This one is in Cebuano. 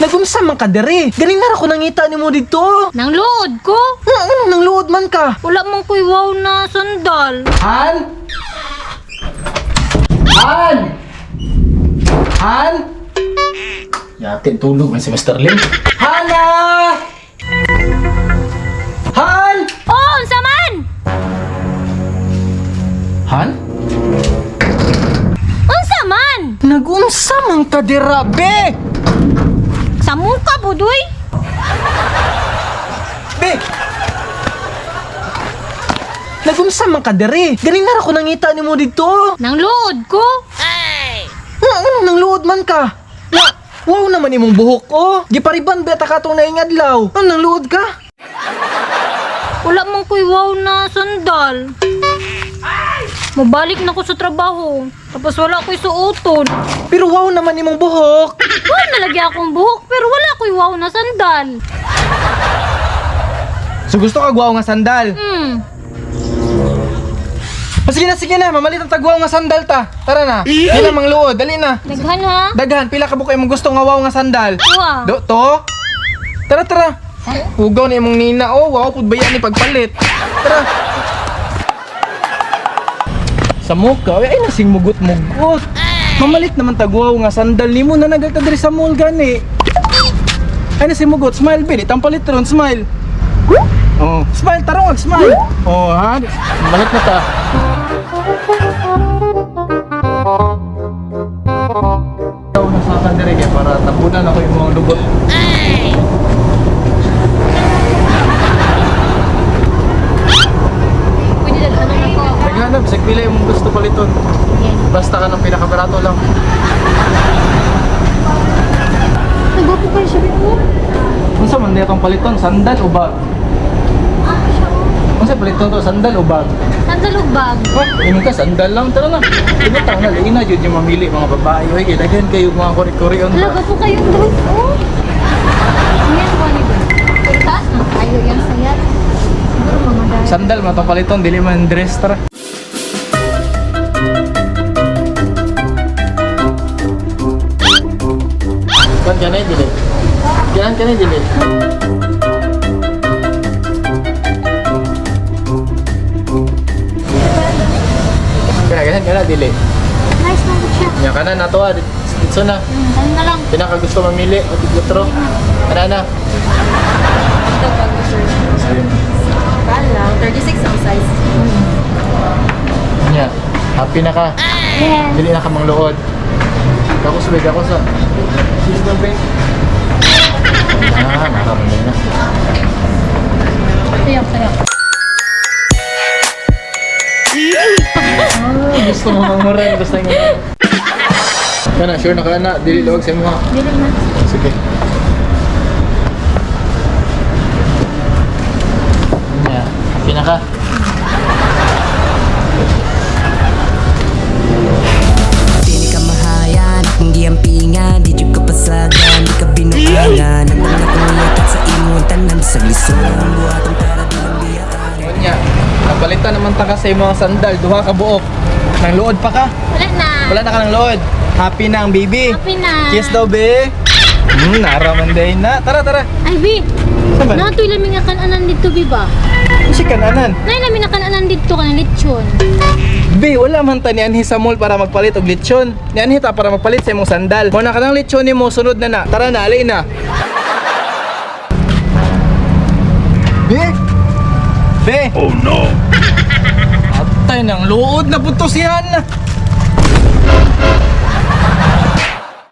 Nagunsa man ka diri? Galing na ra ko nangita nimo didto. Nang luod ko. Nga nang luod man ka. Wala man ko'y wow na sandal. Han? Han? Han? Yatin tulog man si Mr. Lim. Hana! Han! Oh, unsa man? Han? Unsa man? Nagunsa man ka dira, be? Sa muka budoy. Be! Nagunsa man ka diri? Galing na ra ko nangita nimo didto. Nang luod ko. Nga nang luod man ka. Nga, wow naman imong buhok oh. Gipariban beta ka tong naingadlaw. Ano nang luod ka? Wala man ko'y wow na sandal. Mabalik na ko sa trabaho. Tapos wala ko'y suoton. Pero wow naman imong buhok. Wow na lagi akong buhok pero wala ko'y wow na sandal. So gusto ka guwaw nga sandal? O, sige na, mamalit ang tagwaw nga sandal ta. Tara na. Dali na mang luod, dali na. Daghan ha? Daghan, pila ka buko imong gusto nga wow nga sandal. Wow. Do to. Tara tara. Hugaw na imong nina oh, wow pud bayan ni pagpalit. Tara. Sa muka, ay nasing mugot-mugot. Mamalit naman tagwaw nga sandal nimo na nagalta diri sa mall gani. Ay nasing mugot, smile be, di palit ron, smile. Oh, smile tarong, smile. Oh, ha. Malit na ta. Ikaw na sa diri kay para tabunan ako imong lubot. Pwede daghanan ako. Naghanap, sa pila imong gusto paliton. Basta ka ng pinakabarato lang. Nagwapo kayo siya mo. Unsa man diha tong paliton, sandal o bag? Unsa paliton to, sandal o bag? Sandal ug bag. Wah, ingon ka sandal lang tara na. Ibutang na lain na jud yung mamili mga babae oy kay daghan kayo mga kori-korion. Wala, gwapo kayong dress oh. Yan ba ni Taas na kayo yung sayat. Siguro mga dahil. Sandal man tong paliton, dili man dress tara. Kan kanay dili. Kan kanay dili. Kana kana kana dili. Nice na siya. Nya kana na to ah, dito na. Ano na lang. Pinaka gusto mamili o tigotro. Kana na. Ito bago sir. Kala lang, 36 ang size. Nya, happy na ka. Yes. Dili na ka mangluod. Ako sa ako sa. Sis na ba? Ah, nakakamali na. Sayak, sayak. Ah, gusto mo manguran, basta yung Kana, sure na ka na, dili luwag sa imo ha. Dili na. Sige. Nya, happy na ka. Dili ka mahayan, akong giampingan. Di jud ka pasagan, di ka binuangan. Ang mga kong sa imong tanan. Sa lisod ang buhaton para di lang biyaan. Nya, napalitan naman ta ka sa imong sandal, duha ka buok. Nang luod pa ka? Wala na. Wala na ka ng load. Happy na ang baby. Happy na. Kiss daw, be. Naraman day na. Tara, tara. Ay, Bi. Saan ba? Natoy lami nga kananan dito, Bi ba? Kasi kananan. Nay lami nga kananan dito kanang lechon. Be, wala man ta nianhi sa mall para magpalit og lechon. Nianhi ta para magpalit sa imong sandal. Mo na kanang lechon nimo sunod na na. Tara na, alay na. Be! Be! Oh no! Atay nang luod na punto si Hana.